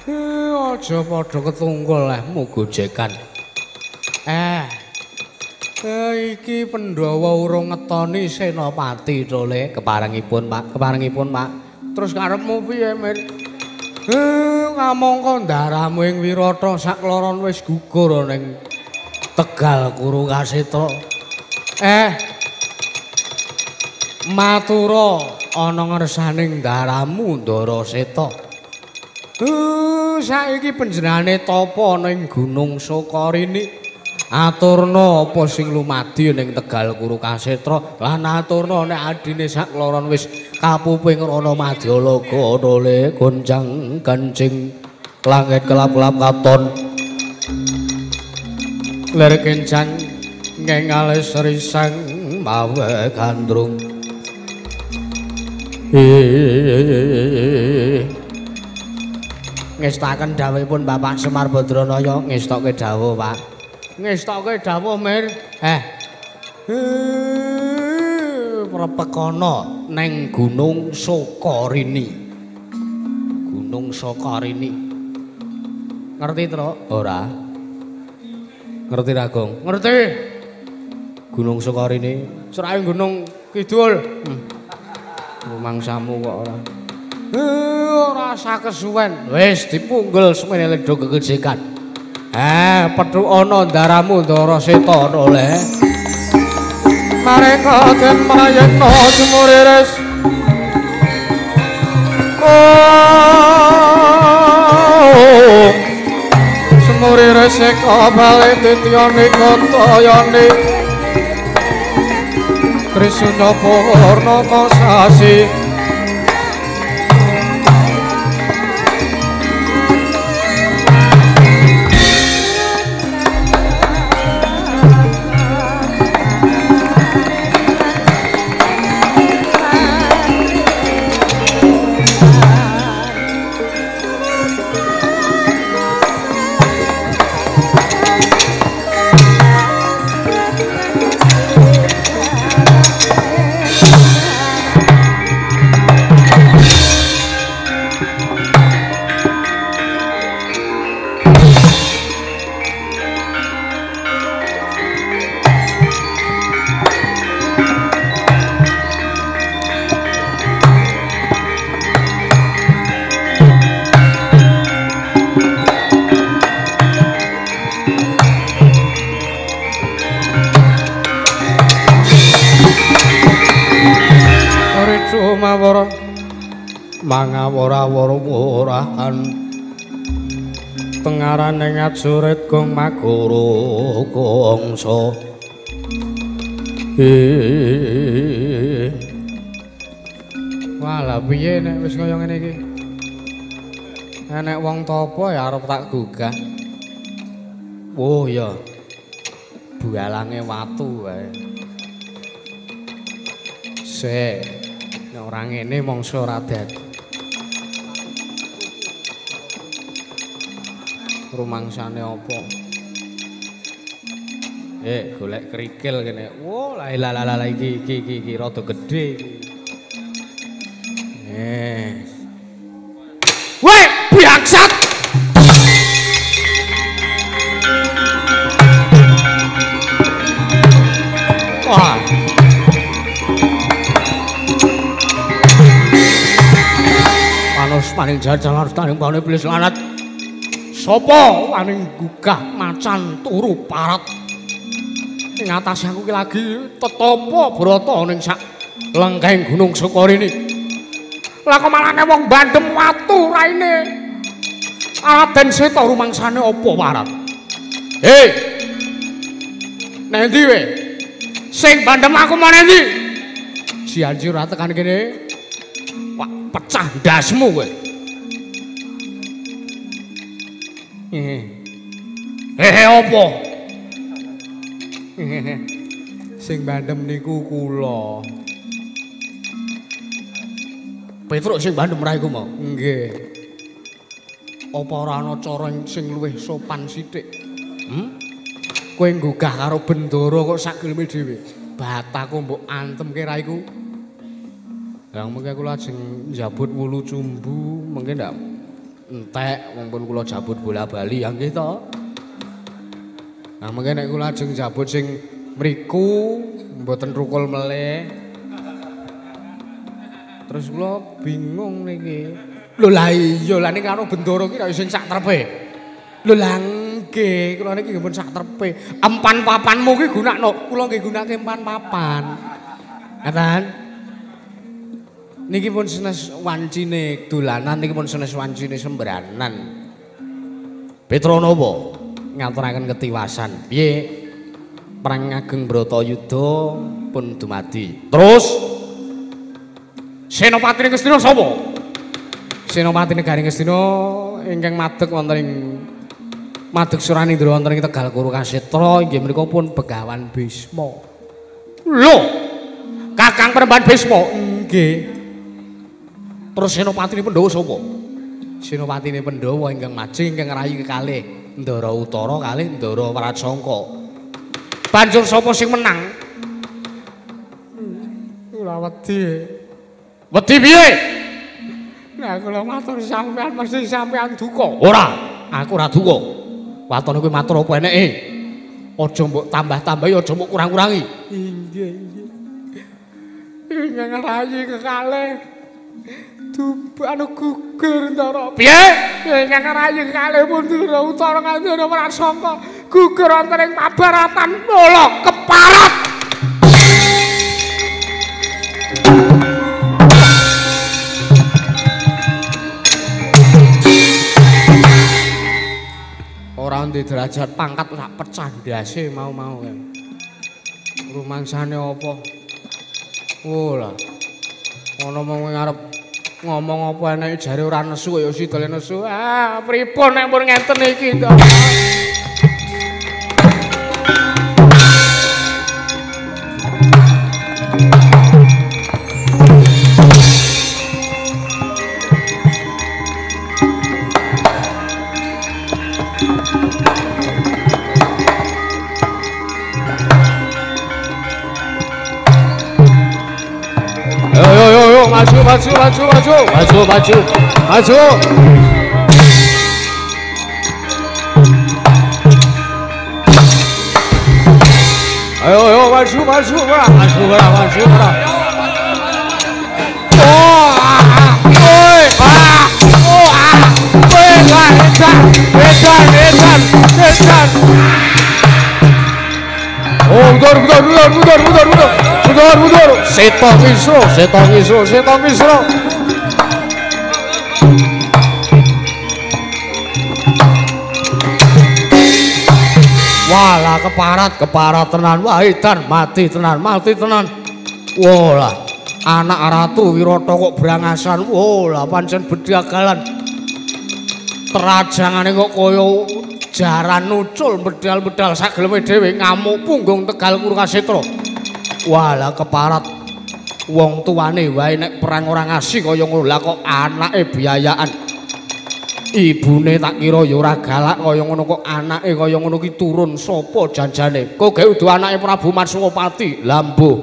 Aja padha ketunggul lehmu gojekan. Iki Pandhawa urung ngetoni Senopati to, Le. Keparengipun, Pak. Keparengipun, Pak. Terus karepmu piye, Mir? Ngamangka ndaramu ing Wirata sakloron wis gugur ning Tegal Kurukasetra. Matura ana ngersaning ndaramu Ndaraseta. Saiki panjenengane tapa ana ing Gunung Sukarini. Aturna apa sing lumadi ning Tegal Kurukasetra lan aturna nek adine sakloron wis kapuping rana Madyalaga dole goncang kancing langit kelap-kelap katon lir kencang ngengales risang mawe gandrung. Ngestaken dawuhipun Bapak Semar Badranaya, ngestokke dawuh, Pak. Ngestokke dawuh, Mir. Prepekana neng Gunung Sukarini. Gunung Sukarini. Ngerti, Tru? Ora. Ngerti ra, Gong? Ngerti. Gunung Sukarini, cerake Gunung Kidul. Rumangsamu kok ora. Ora usah kesuwen. Wis dipunggel semene ledo gegejekan. Petuk ana ndaramu Ndaraseta le. Mareka den prayekna sumuriris. Oh. Sumuriris eka bali tityane kantayane. Trisunda purna sasi. Mangawara-wara-warahan tengarane ngajurit gong maguru gongso. Wah, piye nek wis kaya ngene iki? Nek wong tapa ya arep tak gugah. Oh ya. Bualange watu wae. Sik, nek ora ngene mongso ora dadi. Rumangsane apa? Golek kerikil kene. Wo, la la la iki iki iki iki rada gedhe iki. Weh, bangsat. Wah. Manus paling jajal harus taning bane iblis lanat. Sopo wani gugah macan turu parat ing atas aku ki lagi tetapa brata ning sak lengkeng Gunung Sukarini. Lah kok malane wong bandem watu raine. Raden Seta rumangsane apa parat? Hei. Nang ndi we? Sing bandem aku mau nang ndi? Janji ora tekan kene. Wah, pecah ndasmu kowe. Hehe apa? Sing bandem niku kula. Petruk sing bandem ra iku mau? Nggih. Apa ora ana cara sing luwih sopan sithik? Kowe nggugah karo bendara kok sak geleme dhewe. Bataku mbok antemke ra iku. Lah mengke kula ajeng njabut wulu cumbu, mengke ndak Entek wong pun kula jabut bola-bali ya nggih to. Nah mengke nek kula ajeng jabut sing mriku mboten rukul melih. Terus kula bingung niki. Lho lah iya lah ning karo Bendoro ki sing sak trepe. Lho lah nggih, kula niki nggih pun sak trepe. Empan papanmu ki gunakno, kula nggih gunake empan papan. Ngaten. Niki pun senes wancine dolanan, niki pun senes wancine sembranan. Petronova ngaturaken ketiwasan. Piye? Perang ageng Bratayuda pun dumadi. Terus Senopati Ngastina sapa? Senopati Negari Ngastina ingkang madeg wonten ing madeg Suranindra wonten ing Tegal Kuru Kasetra inggih menika pun Begawan Bisma. Lho, Kakang Peremban Bisma. Nggih. Terus Senopatine Pandhawa sapa? Senopatine Pandhawa ingkang majeng ingkang ngrayi kekalih Ndara Utara kalih Ndara Wrajangka. Banjur sapa sing menang? Kula wedi. Wedi piye? Nah kula matur sampean mesti sampean duka. Ora, aku ora duka. Watone kowe matur apa eneke? Aja mbok tambah-tambahi, aja mbok kurang-kurangi. Inggih, inggih. Ingkang ngrayi kekalih anu gugur Ndara. Piye? Ingkang ngrayi kekalih pun Ndara Utara kanthi Ndara Wrajangka gugur wonten ing pabaratan mula keparat. Ora ndek derajat pangkat sak pecah ndase mau-mau. Rumangsane apa? Oh lah. Ana wong arep ngomong apa eneke jare ora nesu kaya sidale nesu. Ah, pripun nek pun ngenten iki to. Maju, maju, maju, maju, maju, maju. Ayo, ayo, maju, maju, maju, maju, maju. Oh, oi, ah, oh, ah, edan, edan, edan, edan, edan. Oh, mundur, mundur, mundur, mundur, mundur, mundur. Mundur, mundur. Seto Misro, Seto Misro, Seto Misro. Walah keparat, keparat tenan. Wah, edan mati tenan, mati tenan. Walah, anak ratu Wirata kok brangasan. Walah, pancen bedagalan. Terajangane kok kaya jaran nucul bedal-bedal sageleme dhewe ngamuk punggung Tegal Kuru Kasetra. Walah keparat wong tuane wae nek perang ora ngasih kaya ngono lah kok anake biayaan. Ibune tak kira ya ora galak kaya ngono kok anake kaya ngono ki turun sapa janjane. Kok gawe udu anake Prabu Matswapati. Lah mbuh.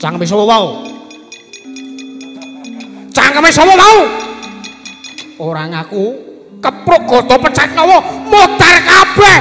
Cangkeme sapa wau? Cangkeme sapa wau? Ora ngaku kepruk godho pecah nawa modar kabeh.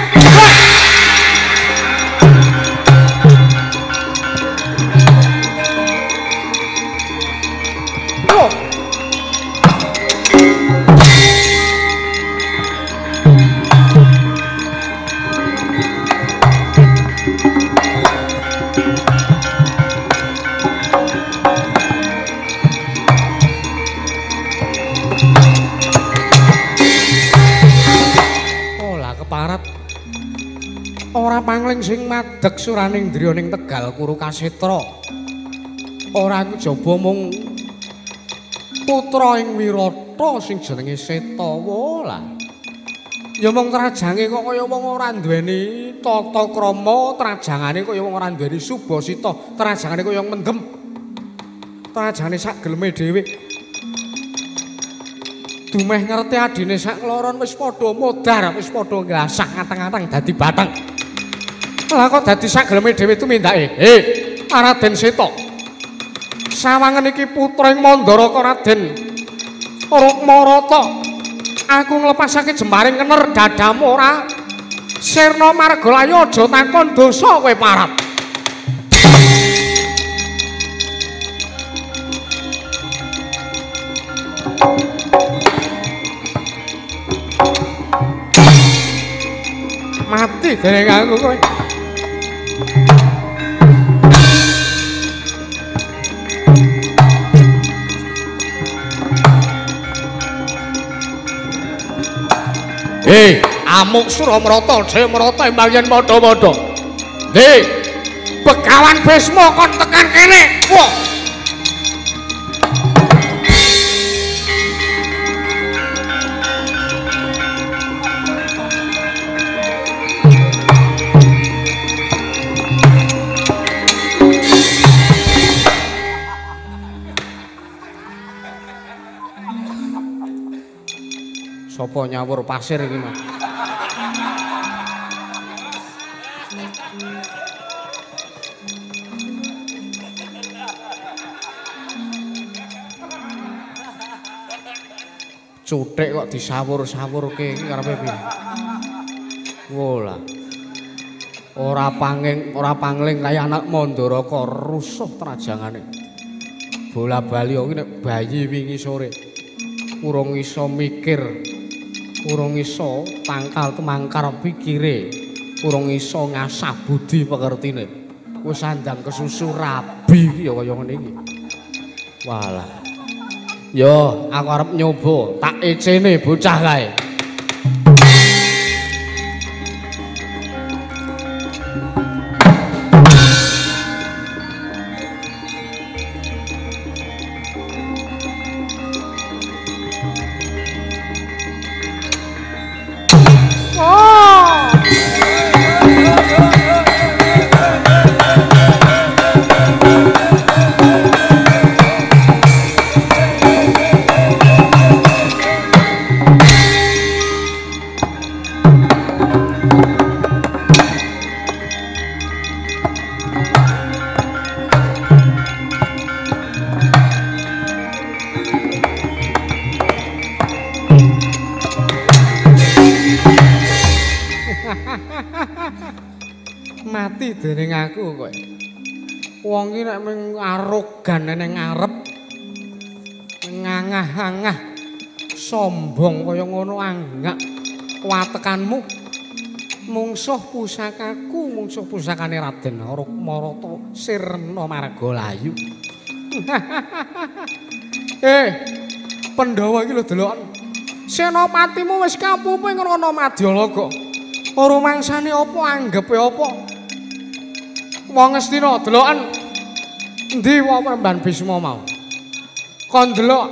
Ora pangling sing madeg suraning driya ning Tegal Kuru Kasetra. Ora kejaba mung putra ing Wirata sing jenenge Setawa lah. Ya mung trajange kok kaya wong ora duweni tata krama, trajangane kaya wong ora duweni subasita, trajangane kaya mendem. Trajangane sak geleme dhewe. Dumeh ngerti adine sak kloron wis padha modar, wis padha nglasah ngatang-ngatang dadi batang. Lah kok dadi sak geleme dhewe tumindake. He, Raden Seta. Sawangen iki putra ing Mandaraka Raden Rukmarata. Aku nglepasake jembaring kener dadamu ora sirna margalayu aja takon dosa kowe parat. Mati dening aku kowe. Hei, amuk Suramrata, Jayamrata embang yen padha-padha. Ndi? Begawan Bisma kon tekan kene. Wah. Sopo nyawur pasir iki, Mas? Cuthik kok disawur-sawurke iki karepe piye? Wolah. Ora panging, ora pangling kaya anak Mandaraka rusuh trajangane. Bola-bali iki nek bayi wingi sore urung iso mikir, urung iso tangkal temangkar pikire, urung iso ngasah budi pekertine. Wis andang kesusu rabi iki ya kaya ngene iki. Walah. Yo, aku arep nyoba tak ecene bocah kae. Mati dening aku kowe. Wong iki nek mung arogan ning ngarep, ngangah-angah, sombong kaya ngono anggak watekanmu. Mungsuh pusakaku, mungsuh pusakane Raden Rukmarata sirna margalayu. Pandhawa iki lho deloken. Senopatimu wis kapupu ing rono Madyalaga. Ora mangsane apa anggepe apa? Wong Ngastina deloken endi wae Remban Bisma mau. Kon delok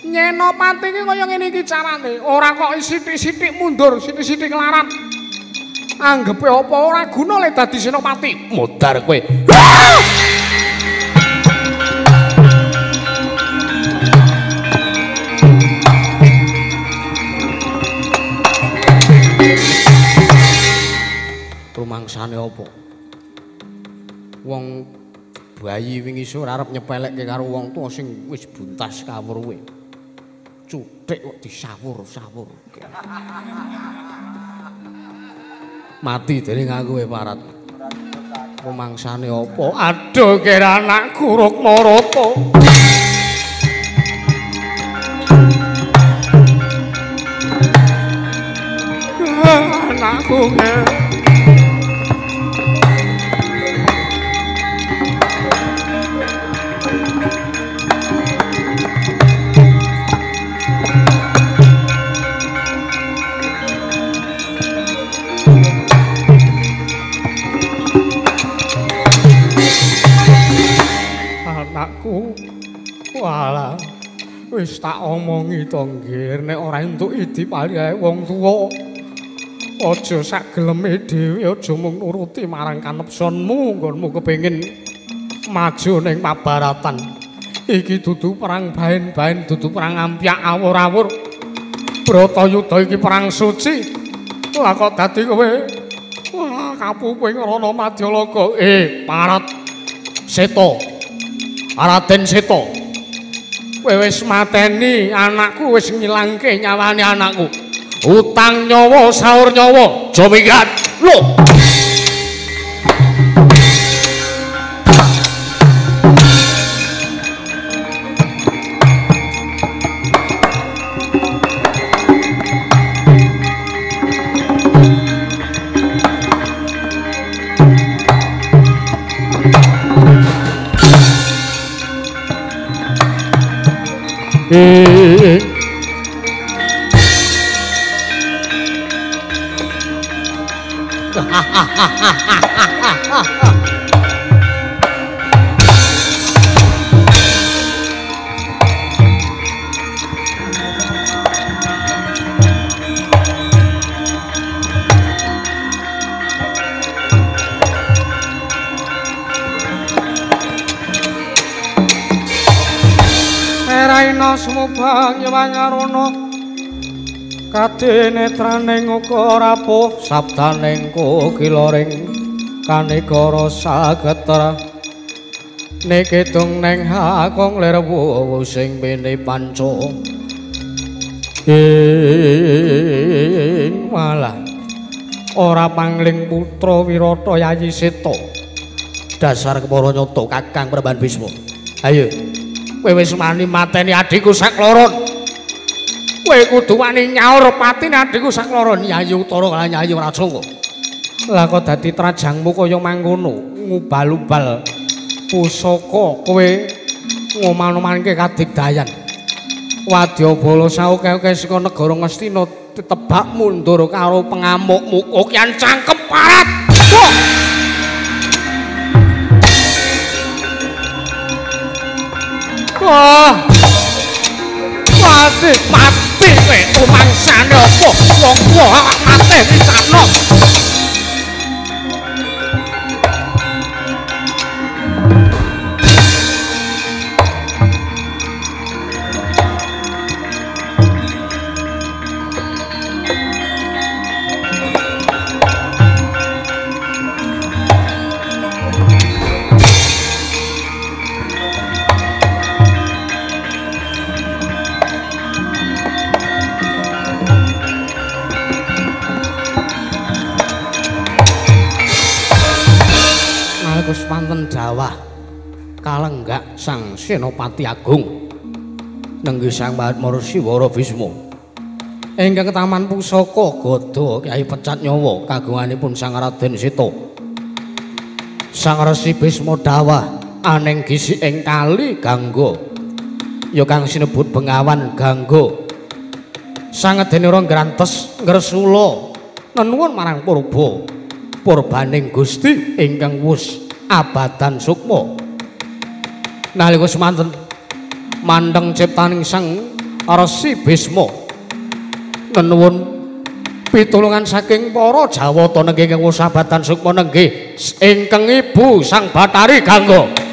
Nyenopati iki kaya ngene iki carane, ora kok sithik-sithik mundur, sithik-sithik nglarat. Anggepe apa ora guna le dadi senopati. Modar kowe. Rumangsane apa? Wong bayi wingi sore arep nyepelekke karo wong tuwa sing wis buntas kawruhe. Cuthik kok disawur-sawur. Mati dening aku e parat. Rumangsane apa? Aduh kira anakku Rukmarata. Anakku anakku, walah, wis tak omongi to nggir, nek ora entuk dipalihae wong tuwa, aja sak geleme dhewe, aja mung nuruti marang kanepsonmu, nggonmu kepengin maju ning pabaratan. Iki dudu perang baen-baen, dudu perang ampyak awur-awur. Bratayuda iki perang suci. Lah kok dadi kowe wah kapupu ing rono Madyalaga. Parat Seta. Raden Seta. Kowe wis mateni anakku, wis ngilangke nyawane anakku. Utang nyawa saur nyawa, aja minggat. Lho. Sumubang Yawangarana kadenetraning uga rapuh sabdaning kokilaring kanegara sagetra nikidung ning hakong lir wuwu sing pene panca ing malah ora pangling putra Wirata Yayi Seta. Dasar kepara nyata Kakang Praban Bisma. Ayo, kowe wis wani mateni adhiku sakloron. Kowe kudu wani nyaur patine adhiku sakloron, Yayi Utara lan Yayi Wrajangga. Lah kok dadi trajangmu kaya mangkono, ngubal-ubal pusaka kowe ngoman-omanke kadigdayan. Wadyabala saoke-oke saka negara Ngastina ditebak mundur karo pengamukmu kokian cangkem parat. Wah! Wah, mati, mati kowe tumangsane apa? Wong tuwa mati disakno. Wonten dawah kalenggak Sang Senopati Agung nenggih Sang Maharsi Wara Bisma ingkang taman pusaka gada Kyai Pecat Nyawa kagunganipun Sang Raden Seta. Sang Resi Bisma dawah aning gisi ing kali Gangga ya kang sinebut Bengawan Gangga. Sangedene ora ngrantes ngresula nenuwun marang purba purbaning Gusti ingkang wus abadan sukma. Nalika semanten mandheng ciptaning Sang Resi Bisma nenuwun pitulungan saking para Jawata nenggih ingkang wus abadan sukma nenggih ingkang ibu Sang Bathari Gangga.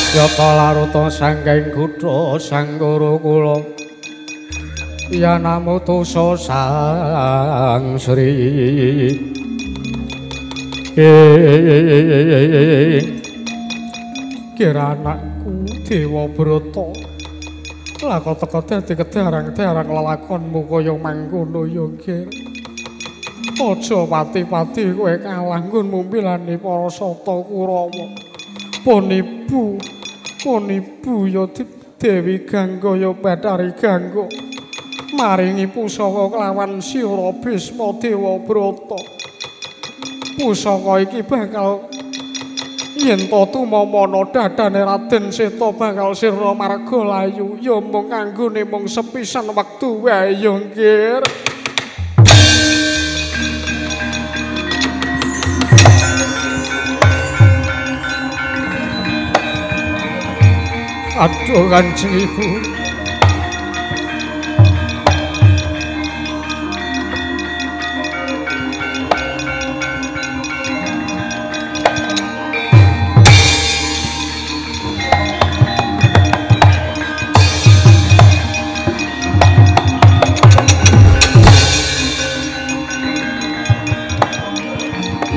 Yata laruta sangking kutha sanggara kula yanamutusa Sang Sri. Kira anakku Dewa Brata lah kok teka dadi kedarang-darang lelakonmu kaya mangkono ya Ger. Aja pati-pati kowe kalah nggonmu milani para sata Kurawa. Pun ibu ya Dewi Gangga ya Bathari Gangga maringi pusaka kelawan Sira Bisma Dewa Brata. Pusaka iki bakal Yen to tumamana dadane Raden Seta bakal sirna marga layu, ya mung kanggone mung sepisan wektu wae ya nggir. Aduh Kanjeng Ibu.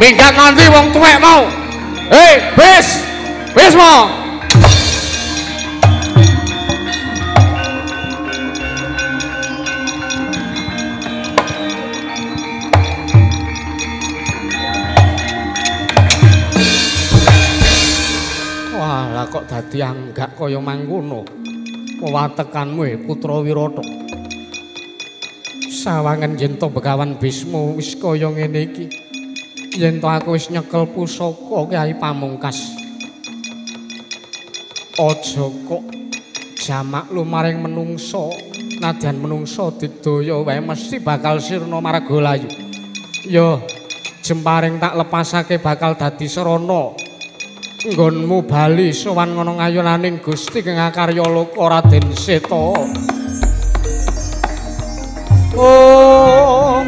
Minggat nanti wong tuwek mau. Hei, bis. Bis mau. Wah, lah kok dadi anggak kaya mangkono. Wewatekanmu Putra Wirata. Sawangen yen to Begawan Bisma wis kaya ngene iki. Yen to aku wis nyekel pusaka Kyai Pamungkas. Aja kok jamak lumaring menungsa, nadyan menungsa digdaya wae mesti bakal sirna marga layu. Ya jemparing tak lepasake bakal dadi srana. Nggonmu bali sowan ngono ngayonaning Gusti kang akarya loka Raden Seta. Oh.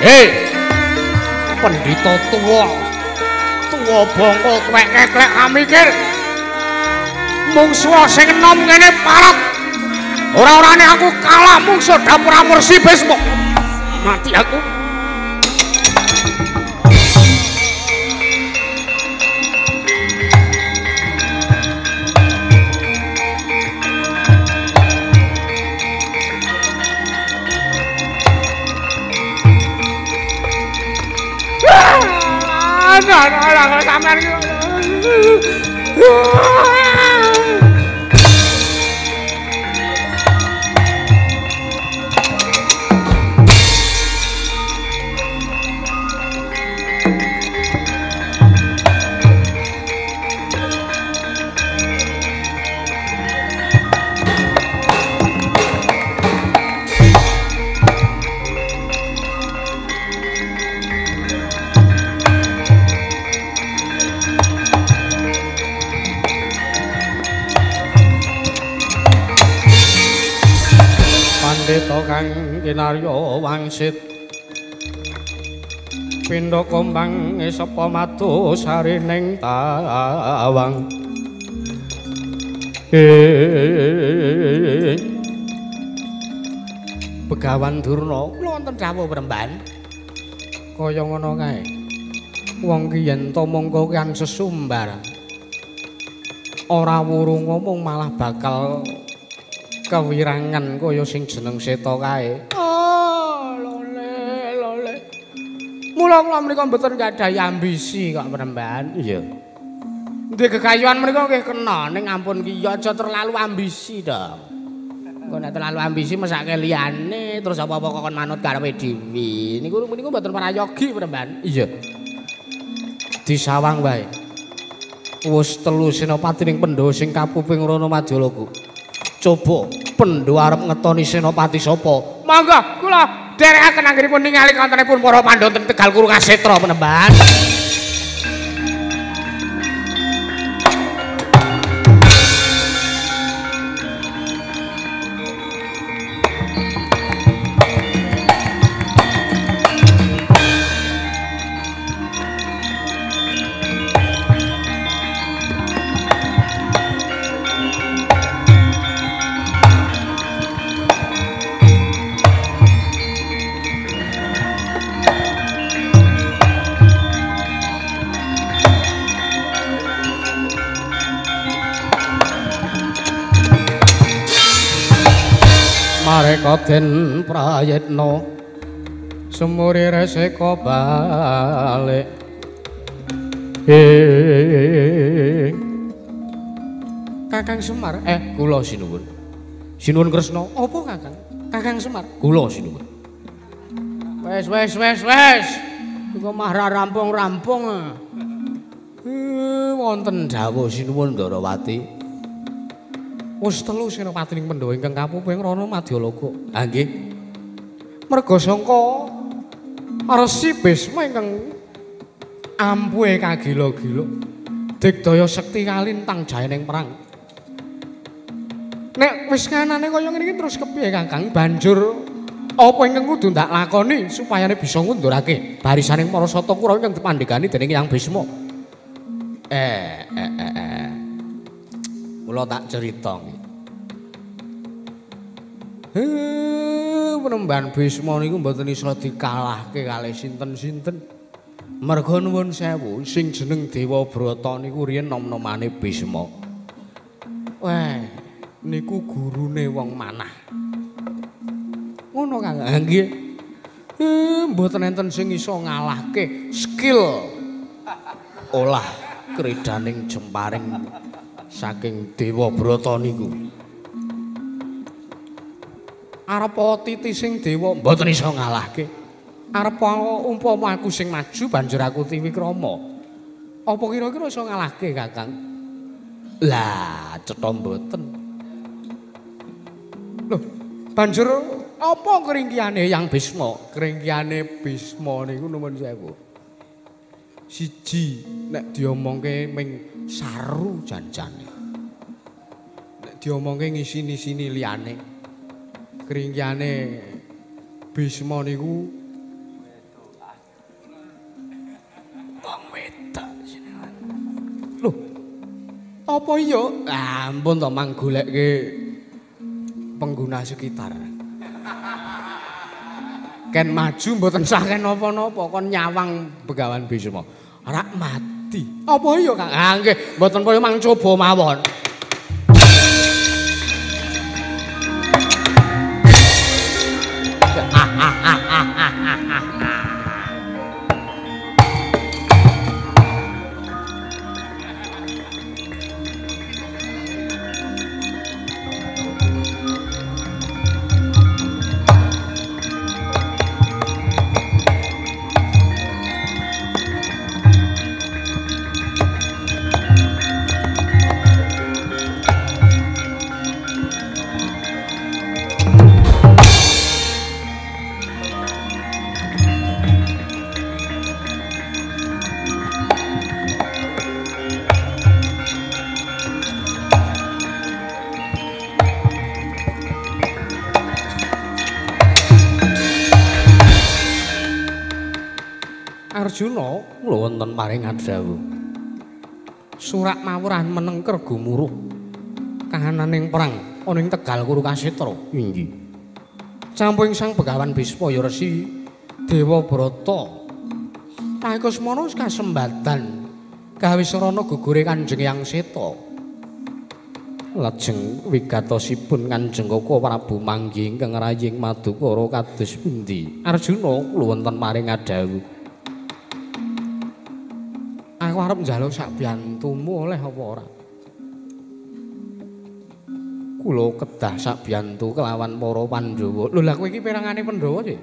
Hei, pendhita tuwa, tuwa bongko tuwek keklek amikir. Mungsuh sing enom ngene parat. Ora-orane aku kalah mungsuh dapur amursi Bisma. Mati aku. Ora sampean iki. Pandhita kang kinarya wangsit pindha kombang sapa madu sarining tawang. Begawan Durna kula wonten dawuh Premban. Kaya ngono kae. Wong ki yen to mongko kan sesumbar. Ora wurung ngomong malah bakal kewirangan kaya sing jeneng Seta kae. Oh, lole, lole. Mula kula mriku mboten gadhahi ambisi kok Premban. Iya. Duwe gegayuhan mriku nggih kena ning ampun ki ya aja terlalu ambisi dong. Engko nek terlalu ambisi mesake liyane terus apa-apa kok kon manut karepe dhewe. Niku niku mboten prayogi Premban. Iya. Disawang wae. Wis telu senopati ning Pandhawa sing kapuping Rana Madyaloka. Coba Pandhawa arep ngetoni senopati sapa? Monggo kula dherekaken anggenipun ningali kontenipun para Pandhawa teng Tegal Kurukasetra Penemban. Reseka den prayitna sumure reseka balik. Kakang Semar, kula sinuwun. Sinuwun Kresna, apa Kakang? Kakang Semar, kula sinuwun. Wes wes wes wes. Iku mah ra rampung-rampung. Wonten dawuh sinuwun Ndarawati. Wis telu senopati ning Pandhawa ingkang kapupuh ing Rana Madyaloka. Ha nggih. Merga sangka Resi Bisma ingkang ampuhe kagila-gila digdaya sekti kalintang jayaning perang. Nek wis kanane kaya ngene iki terus kepiye Kakang? Banjur apa ingkang kudu ndak lakoni supayane bisa ngundurake barisaning para sata Kurawa ingkang dipandhegani dening Hyang Bisma? Kula tak cerita nggih. Penemban Bisma niku mboten iso dikalahke kalih sinten-sinten. Merga nuwun sewu sing jeneng Dewa Brata niku riyen nom-nomane Bisma. Weh, niku gurune wong manah. Ngono Kang. Ha nggih. Mboten enten sing iso ngalahke skill olah kredaning jemparing saking Dewa Brata niku. Arep titi sing dewa mboten iso ngalahke. Arep umpama aku sing maju banjur aku tiwikrama. Apa kira-kira iso ngalahke Kakang? Lah, cetha mboten. Loh, banjur apa keringkiyane Hyang Bisma? Keringkiyane Bisma niku nuwun sewu. Siji nek diomongke ming saru janjane. Nek diomongke ngisini-sini liyane. Keringkiyane Bisma niku wong wedok jenengan. Loh, apa iya? Ampun to mang golekke pengguna sekitar. Ken maju mboten sah ken napa-napa kon nyawang Begawan Bisma. Rak mati. Apa iya Kang? Ah nggih, mboten kaya mang coba mawon. Arjuna kula wonten paring dawuh. Surak mawurah menengker gumuruh kahananing perang ana ing Tegal Kurukasetra. Inggih. Campuhing Sang Begawan Bisma ya Resi Dewa Brata. Nalika semana wis kasembadan gawe sarana gugure Kanjeng Hyang Seta. Lajeng wigatosipun Kanjeng Koko Prabu manggih ingkang raying madukara kados pundi? Arjuna kula wonten paring dawuh. Aku arep njaluk sak biyantumu oleh apa ora? Kula kedah sak biyantu kelawan para Pandhawa. Lho lah kowe iki perangane Pandhawa sih?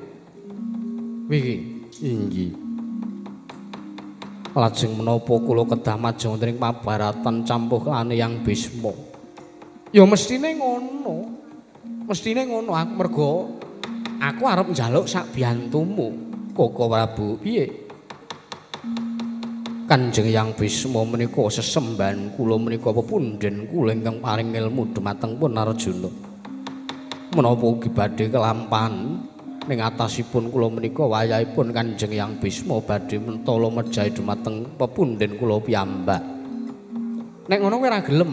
Iki inggih. Lajeng menapa kula kedah majeng wonten ing pabaratan campuh klane Hyang Bisma? Ya mestine ngono. Mestine ngono aku mergo aku arep njaluk sak biyantumu, Koko Prabu. Piye? Kanjeng Hyang Bisma menika sesembahan kula menika pepundhen kula ingkang paring ilmu dumateng pun Arjuna. Menapa ugi badhe kelampahan ning atasipun kula menika wayahipun Kanjeng Hyang Bisma badhe mentala mejahi dumateng pepundhen kula piyambak. Nek ngono kowe ora gelem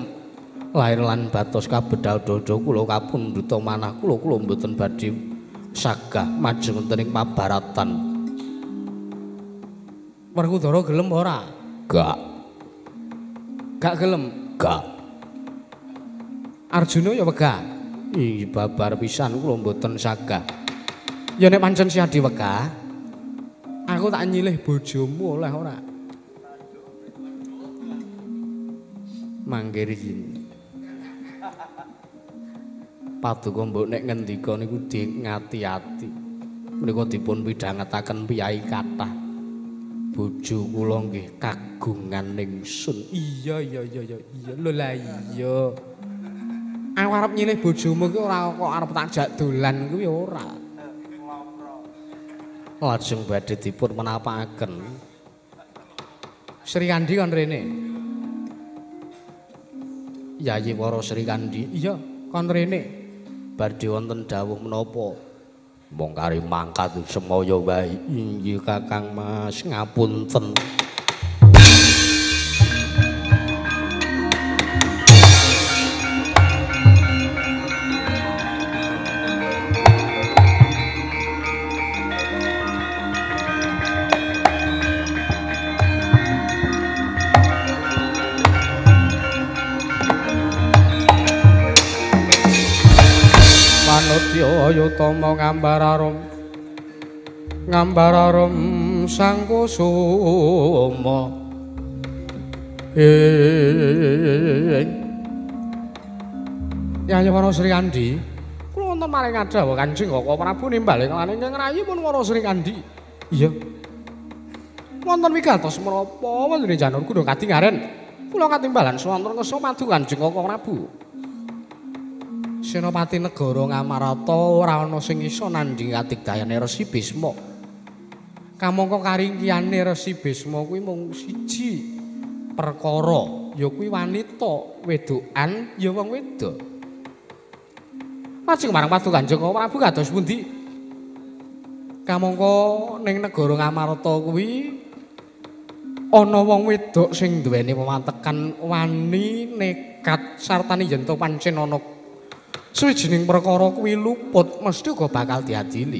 lahir lan batos kabedhal dada kula kapundhuta manah kula kula mboten badhe sagah majeng wonten ing pabaratan. Werkudara gelem ora? Gak. Gak gelem? Gak. Arjuna ya wegah. Ih, babar pisan kula mboten sagah. Ya nek pancen Sri wegah, aku tak nyilih bojomu oleh ora? Mangke riyin. Paduka mbok nek ngendika niku ngati-ati. Menika dipun pidhangetaken piyai kathah. Bojo kula nggih kagungan ningsun. Iya iya iya iya iya. Lho lah iya. Aku arep nyilih bojomu ki ora kok arep tak jak dolan kuwi ora. Lajeng badhe dipun menapakaken. Sri Kandi kon rene. Yayi Wara Sri Kandi. Iya, kon rene. Badhe wonten dawuh menapa? Mong kari mangkat semaya wae. Inggih Kakang Mas, ngapunten. Ayutama ngambararum ngambararum sang kusuma ing Yayi Wara Sri Kandi kula wonten maring ngadhawuh Kanjeng Kaka Prabu nimbal lan ingkang rayipun Wara Sri Kandi. Iya. Wonten wigatos menapa wonten janur kuda kadingaren kula katimbalan swanten kersa madu Kanjeng Kaka Prabu. Senopati negara Ngamarta ora ana sing iso nandhing kadigdayane Resi Bisma. Kamangka karingkiyane Resi Bisma kuwi mung siji perkara, ya kuwi wanita wedokan ya wong wedok. Lajeng marang paduka Kanjeng Prabu kados pundi? Kamangka ning negara Ngamarta kuwi ana wong wedok sing duweni pewatekan wani nekat sartane yen to pancen ana suwijining perkara kuwi luput mesti uga bakal diadili.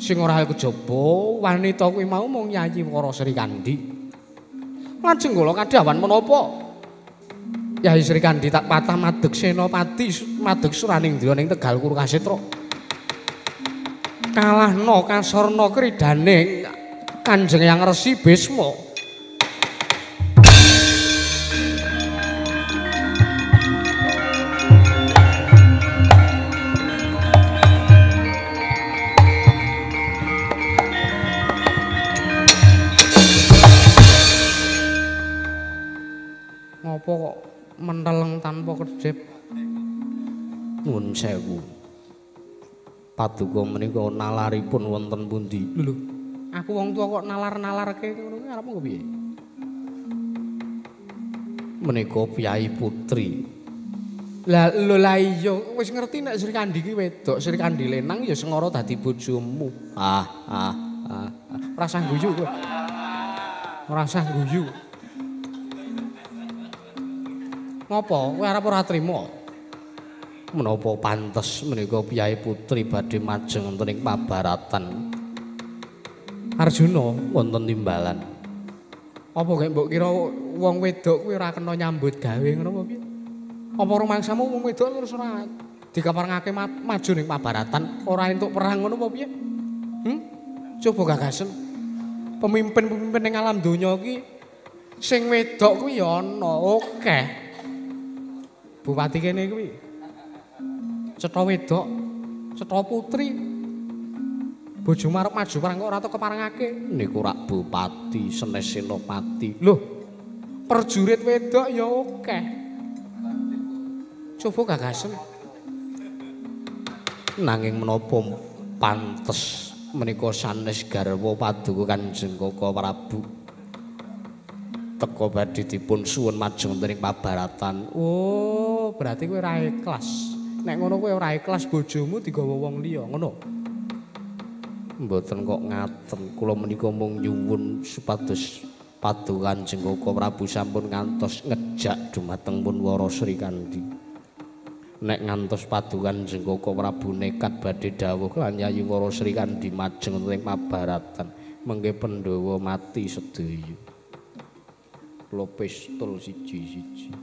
Sing ora kejaba wanita kuwi mau mung Yayi Wara Sri Kandi. Lajeng kula kadhawan menapa? Yayi Sri Kandi tak patah madeg senopati madeg Suranindra ning Tegal Kuru Kasetra. Kalahna kasorna kridane Kanjeng Hyang Resi Bisma. Ngopo kok menteleng tanpa kedhep? Nuwun sewu. Paduka menika nalaripun wonten pundi? Lho, aku wong tuwa kok nalar-nalarke ngono kuwi arep piye? Menika Piyai Putri. Lah lho lah iya, wis ngerti nek Sri Kandi ki wedok, Sri Kandi lenang ya sengara dadi bojomu. Ah ah ah. Rasah guyu kowe. Rasah guyu. Ngopo? Kowe arep ora trima? Menapa pantes menika Piyai Putri badhe majeng wonten ing pabaratan Arjuna wonten timbalan. Apa gek mbok kira wong wedok kuwi ora kena nyambut gawe ngono apa piye? Apa rumangsamu wong wedok terus ora dikaparengake maju ning pabaratan, ora entuk perang ngono apa piye? Coba gagasen. Pemimpin-pemimpin ning alam donya iki sing wedok kuwi ya ana akeh. Bupati kene kuwi cetha wedok, cetha putri. Bojomu arep maju perang kok ora tau keparengake. Niku rak bupati senes senopati. Loh, perjurit wedok ya akeh. Coba gagasen. Nanging menapa pantes menika sanes garwa paduka Kanjeng Kaka Prabu. Teka badhe dipun suwun majeng wonten ing pabaratan. Oh, berarti kowe ora ikhlas. Nek ngono kowe ora ikhlas bojomu digawa wong liya, ngono. Mboten kok ngaten, kula menika mung nyuwun supados paduka Kanjeng Kaka Prabu sampun ngantos ngejak dumateng pun Wara Sri Kandi. Nek ngantos paduka Kanjeng Kaka Prabu nekat badhe dawuh lan Yayi Wara Sri Kandi majeng wonten ing pabaratan, mengke Pandhawa mati sedaya. Kula pistol siji-siji.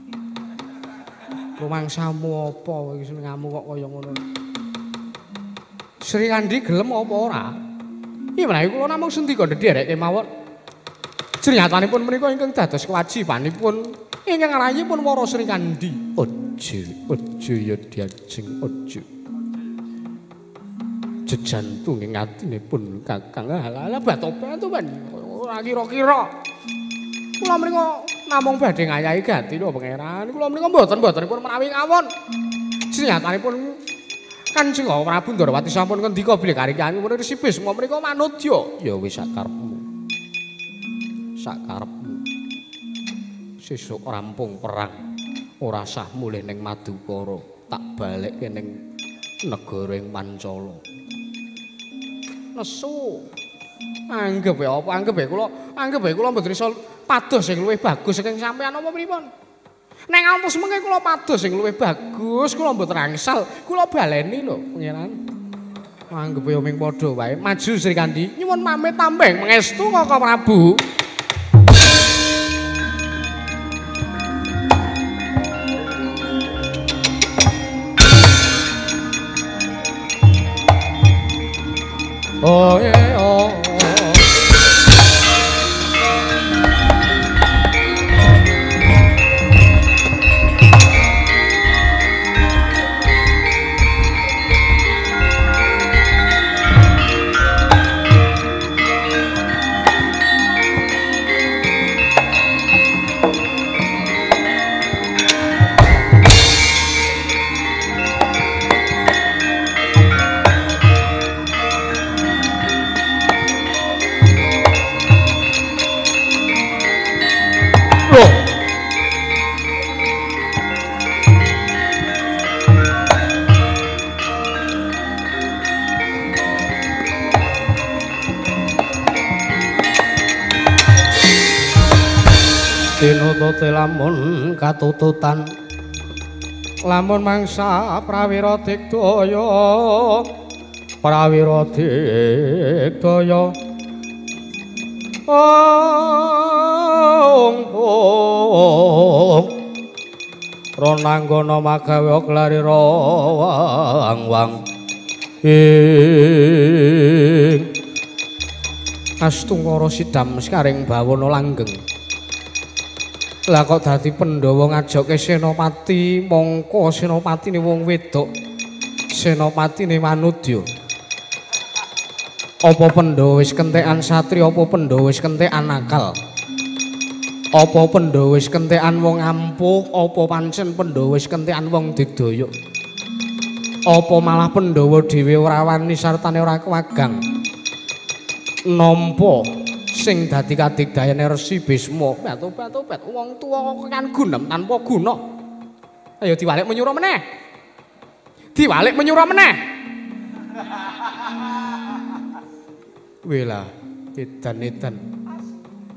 Rumangsamu apa iki senengamu kok kaya ngono? Srikandhi gelem apa ora? Iya menawi kula namung sendika ndhereke mawon. Srinyatanipun menika ingkang dados kewajibanipun ingkang ngrayipun para Srikandhi. Aja, aja ya diajeng aja. Jejantung ing atinipun Kakang. Alah batobat-tobat ora kira-kira. Kula menika namung badhe ngayahi gati lho pangeran. Kula menika mboten-mbotenipun menawi kawon. Senyatanipun Kanjeng Prabu Ndorowati sampun ngendika bilih karyanipun Resi Bisma menika manudya. Ya wis sakarepmu. Sakarepmu. Sesuk rampung perang, ora sah mulih ning Madukara, tak balekke ning negara ing Pancala. Nesu. Anggep ya apa anggep ya kula, anggep ya kula mboten iso pados sing luwih bagus saking sampeyan apa pripun? Nek ngantos mengke kula pados sing luwih bagus, kula mboten angsal, kula baleni lho, pangeran. Anggep ya ming padha wae. Maju Srikandhi, nyuwun pamit tambeng mengestu Kaka Prabu. Oh yeah, oh. Tinututi lamun katututan lamun mangsa prawira digdaya prawira digdaya ong ong ronanggana magawe klari rawang wang ing astungkara sidam sekaring bawana langgeng. Lah kok dadi Pandhawa ngajokke senopati mongko senopatine wong wedok senopatine manudya. Apa Pandhawa wis kentekan satriya, apa Pandhawa wis kentekan akal, apa Pandhawa wis kentekan wong ampuh, apa pancen Pandhawa wis kentekan wong digdaya, apa malah Pandhawa dhewe ora wani sartane ora kewagang nampa sing dadi kadigdayane Resi Bisma. Batu-batu-bat wong tuwa kok kan gunem tanpa guna. Ayo diwalik menyura meneh. Diwalik menyura meneh. Wela, edan-edan.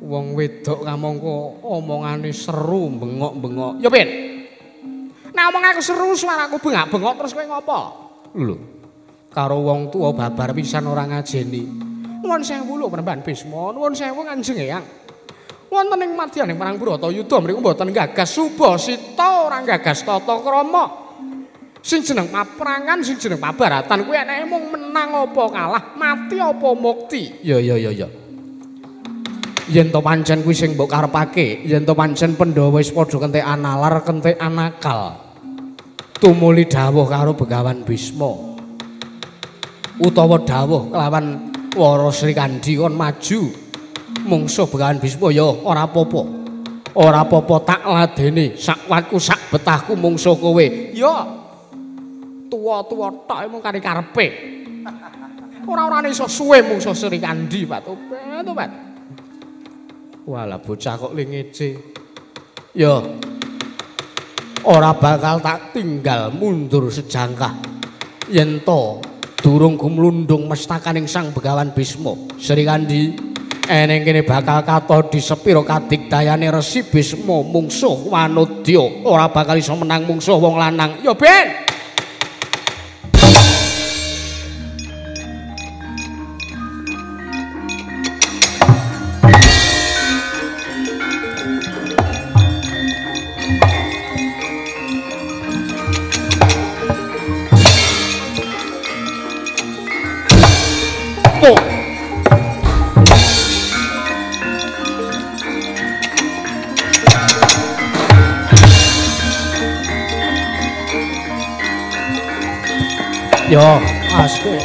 Wong wedok kamangka omongane seru bengok-bengok. Ya ben. Nek omong aku seru suaraku bengak-bengok terus kowe ngopo? Lho. Karo wong tuwa babar pisan ora ngajeni. Nuwun sewu lho Panembahan Bisma, nuwun sewu Kanjeng Eyang. Wonten ing madyaning perang Bratayuda mriku mboten gagas subasita, ora gagas tata krama. Sing jeneng paprangan, sing jeneng pabaratan kuwi eneke mung menang apa kalah, mati apa mukti. Ya ya ya ya. Yen to pancen kuwi sing mbok karepake, yen to pancen Pandhawa wis padha kentekan nalar, kentekan akal. Tumuli dawuh karo Begawan Bisma. Utawa dawuh kelawan Wara Srikandhi kon maju mungsuh Begawan Bisma ya ora apa-apa. Ora apa-apa tak ladeni sakwatku sak betahku mungsuh kowe. Ya tuwa-tuwa tok mung kari karepe. Ora-orane iso suwe mungsuh Srikandhi Pak Tobat, Tobat. Walah bocah kok le ngece. Ya ora bakal tak tinggal mundur sejangkah. Yen to durung gumlundung mestakaning Sang Begawan Bisma. Srikandhi eneng kene bakal katon di sepira kadigdayane Resi Bisma mungsuh wanudya ora bakal iso menang mungsuh wong lanang. Ya ben. Sopo? Yo, as kowe.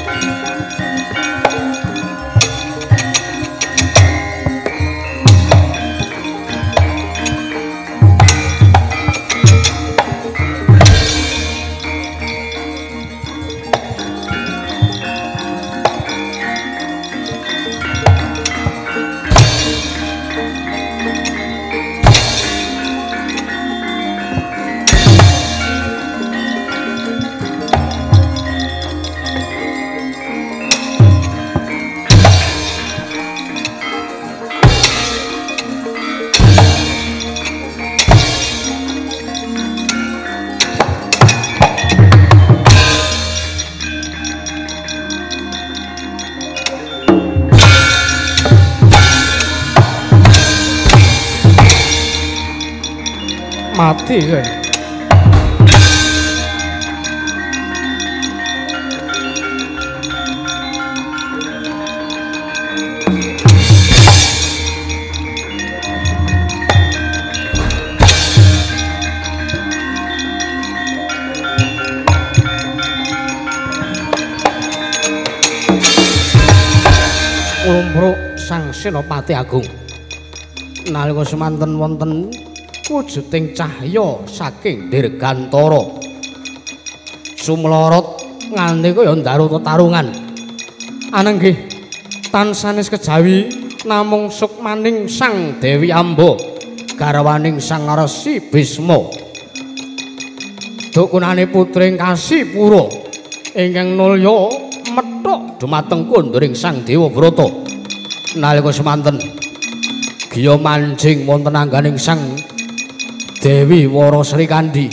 Mati kowe. Lumruk Sang Senopati Agung nalika semanten wonten wujuding cahya saking dirgantara sumlorot nganti kaya ndaru tetarungan. Anenggih tansanes kejawi namung sukmaning Sang Dewi Amba garwaning Sang Resi Bisma dukunane putring Kasipura ingkang nulya methuk dumateng kunduring Sang Dewa Brata. Nalika semanten giya manjing wonten angganing Sang Dewi Wara Srikandhi.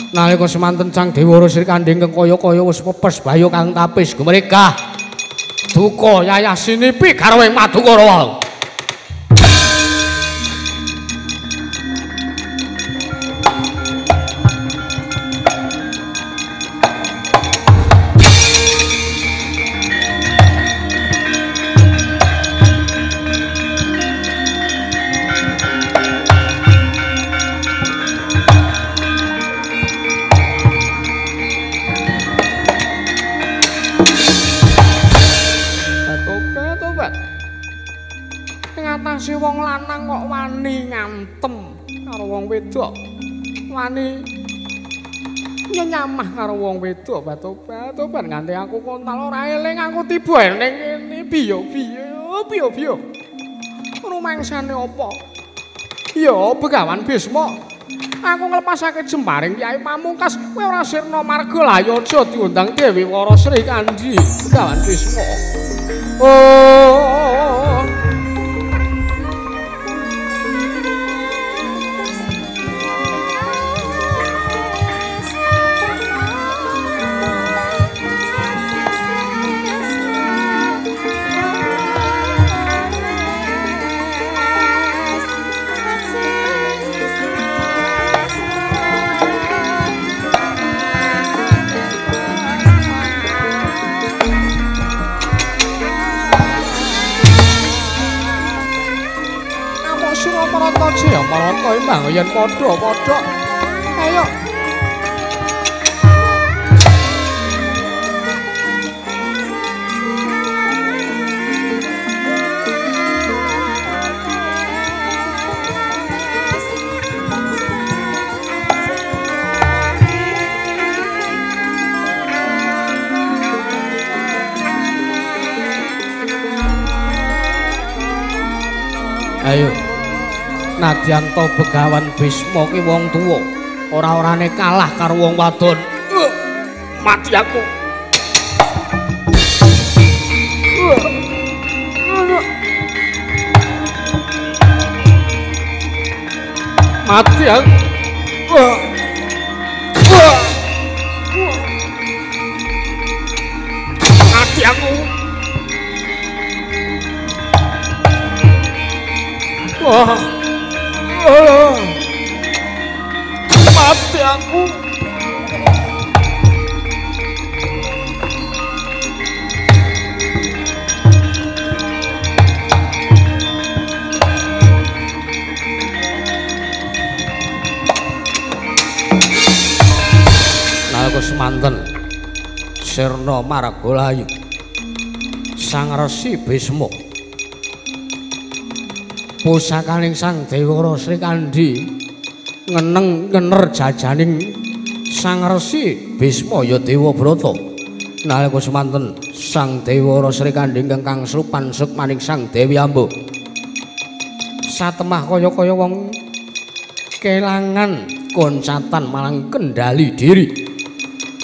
Nalika semanten Sang Dewi Wara Srikandhi ingkang kaya-kaya wis pepes bayo kang tapis gumregah duka yayah sinipi garwing Madukara wau. Wong lanang kok wani ngantem karo wong wedok, wani nyenyamah karo wong wedok. Batobat nganti aku kontal ora eling aku tiba ning kene biyo biyo biyo biyo rumangsane apa ya Begawan Bisma, aku nglepasake jemparing Kyai Pamungkas kowe ora sirna marga layaja diundang Dewi Wara Srikandhi. Begawan Bisma. Oh, Marata emang yen padha-padha. Ayo. Ayo. Nadyan to Begawan Bisma ki wong tuwa, ora-orane kalah karo wong wadon. Mati aku. Mati aku. Mati aku. Wah. Mati aku. sirna margalayu. Sang Resi Bisma pusakaning Sang Dewara Srikandhi ngeneng ngener jajaning Sang Resi Bisma ya Dewabrata. Nalika semanten Sang Dewara Srikandhi ingkang kangsupan sukmaning Sang Dewi Amba satemah kaya-kaya wong kelangan koncatan malang kendali diri.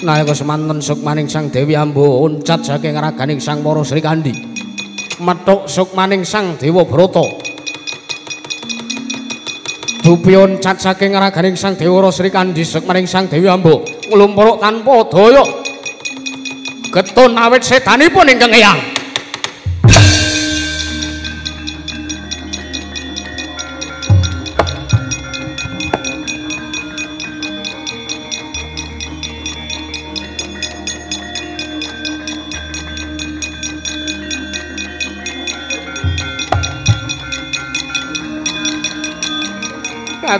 Nalika semanten sukmaning Sang Dewi Amba oncat saking raganing Sang Para Srikandhi methuk sukmaning Sang Dewabrata. Dupi oncat saking raganing Sang Dewara Srikandhi sukmaning Sang Dewi Amba nglumpuruk tanpa daya getun awit sedanipun ingkang eyang.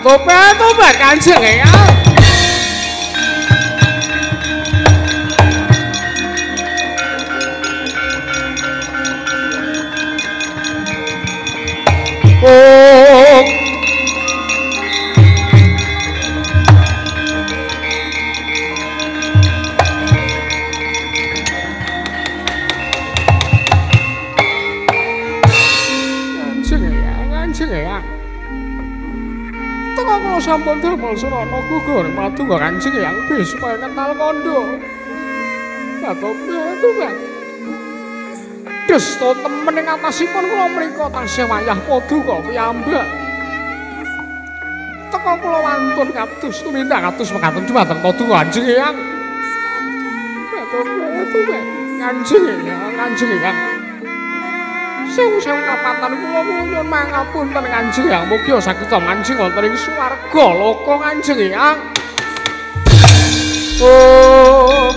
Tobat Kanjeng Eyang. Oh. Kanjeng Eyang, Kanjeng Eyang. Teka kula sampun damel srana gugur madungga Kanjeng Eyang Bisma kental kandha. Tobat. Desta temen ing atasipun kula mrika tansih wayah paduka piyambak. Teka kula wantun kados tumindak kados mekaten dhumateng paduka Kanjeng Eyang. Tobat. Kanjeng Eyang, Kanjeng Eyang. Sewu-sewu kapatan kula nyuwun mangapunten Kanjeng Eyang, mugi saged manjing wonten ing swarga loka Kanjeng Eyang. Oh.